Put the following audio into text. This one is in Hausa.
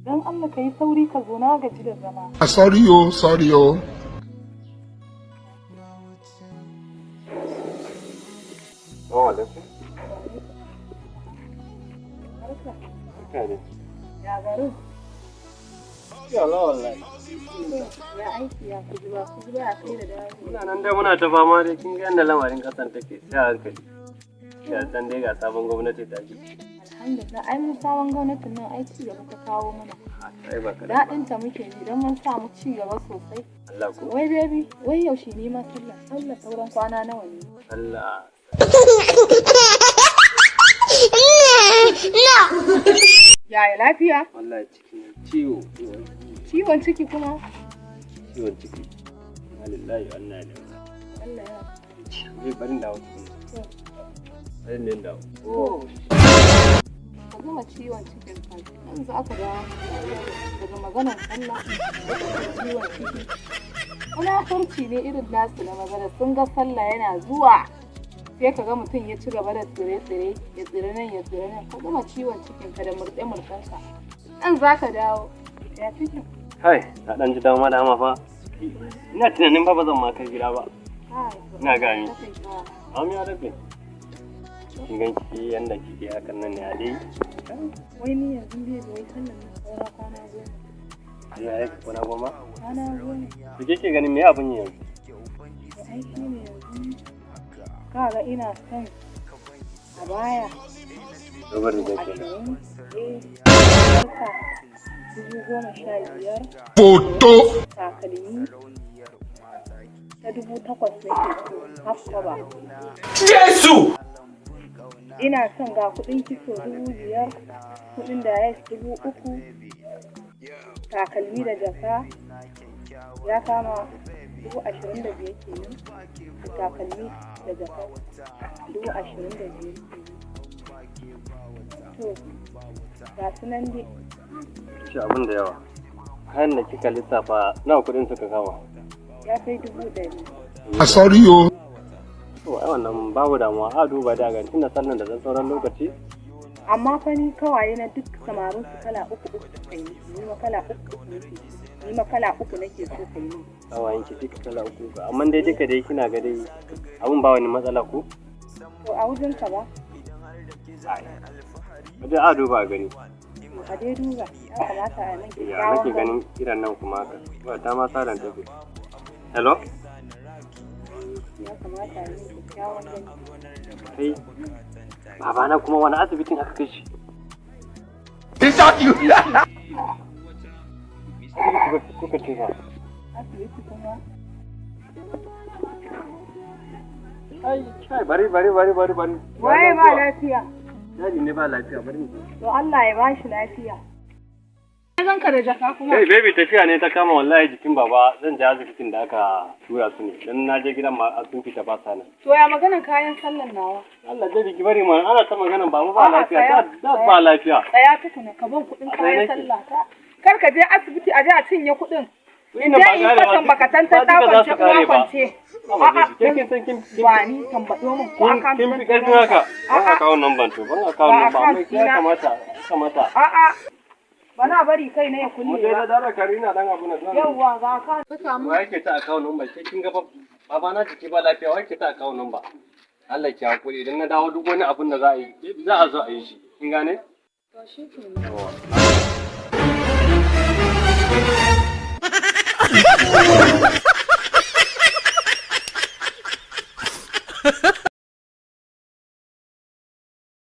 Don Allah ka yi sauri ka zo, na gaji da zama. Sorry oh, sorry oh. Assalamu alaikum. Barka dai. Ya garin? Ya Allah wallahi. Ya aiki, ya kuji ba kuji ba, ya kai da dawo. Muna nan dai muna ta fama dai, kin ga yanda lamarin kasan take, sai a hankali. Ya san dai ga sabon gwamnati ta ji. Alhamdulillah, ai mun sabon gwamnatin nan ai ci gaba ta kawo mana. Ai ba kaɗan ba. Daɗin ta muke ji don mun samu ci gaba sosai. Allah ko. Wai baby, wai yaushe ne ma sallah? Sallah sauran kwana nawa ne? Allah. Yaya, lafiya? Wallahi ciki na ciwo. Ciwon ciki kuma? Ciwon ciki. Alhamdulillah, wannan ne. Allah ya. Zai bari dawo tukuna. Bari ne dawo. Oh. Ka gama ciwon cikin ka. Yanzu aka dawo daga maganar sallah daga ciwon ciki. Munafurci ne irin nasu na magana, sun ga sallah yana zuwa. Sai ka ga mutum ya ci gaba da tsire-tsire, ya tsire nan, ya tsire nan. Ka gama ciwon cikin ka da murɗe-murɗen ka. Nan za ka dawo. Ya cikin? Kai, na dan ji dama dama fa. Ina tunanin fa ba zan ma kai gida ba. Kai, Ina gani. kakan kira. Amin ya rabbi. Kin gan ki yanda kike hakan nan ne a dai. Wai ni yanzu bai da wai sallan nan saura kwana 10. Allah ya kwana 10. Kwana 10. To ke ganin me abun yi yanzu? Da aiki ne yanzu. Kaga ina son a baya. Dogon riga kenan. 20, eh, sarka 15,000. Photo. Takalmi ta 8,000 nake so, half cover. Jesus! Ina son ga kuɗin kitso 5,000, kuɗin da 3,000, takalmi da jaka ya kama 25,000 kenan. Da takalmi da jaka 25,000 kenan. To ga su nan dai. Shi abun da yawa. Kayan da kika lissafa, nawa kuɗin suka kama? Ya kai 100,000. Sorry oh. To ai wannan babu damuwa, a duba da ga tunda sallan da sauran lokaci. Amma fa ni kawaye na duk samarin su kala uku uku suka yi, ni ma kala uku uku nake so, ni ma kala uku nake so kai min. Kawayen ki duka kala uku uku. Amma dai duka dai kina ga dai abun ba wani matsala ko? To a wajen ka ba. Wajen a duba a gani. A dai duba, ya kamata a min Ya kyakkyawan nake ganin kiran nan kuma haka. Ba ta ma sadan take. Hello? Ya kamata a min kyakkyawan gani. Kai. Babana kuma wani asibitin aka kai shi? Is that you? Asibiti kuka ce fa. Asibiti kuma? Ai, kai, bari bari bari bari bari. Waye ba lafiya? Daddy ne ba lafiya, bari mu. To Allah ya bashi lafiya. Zan ka da jaka kuma. Kai baby, tafiya ne ta kama wallahi, jikin baba, zan je asibitin da aka tura su ne. Dan na je gidan ma sun fita, ba sa nan. To ya maganan kayan sallan nawa? Allah dai ki bari mana, ana ta maganan baba ba A'a, lafiya. tsaya, Da ba lafiya. Tsaya tukuna, ka ban kuɗin A tsaye kayan nake. sallah ta. Kar ka je asibiti a je a cinye kuɗin. Kuɗin nan Je ba yi ƙarewa, fatan baka tantan ba duka za kwance su ƙare uwa ba. kwance. Haba A'a, baby, ke kin san kin ba ni tambaɗo min ko kin account kin zan fi tura karfin maka. haka. Ban A'a. account number, to ban account Ba number, amma account ya ɗina. kamata, ya kamata. A'a. Ba na bari kai na ya Mu kulle dai ba. da Karina dan abu na zan. Yawwa, ga account. Saka mu. Wa yake ta account number? Ke kin ga fa baba na jiki ba lafiya, wa yake ta account number? Allah ki hakuri, idan na dawo duk wani abun da za a yi za a zo a yi shi. Kin gane? To shi kenan. Yawwa.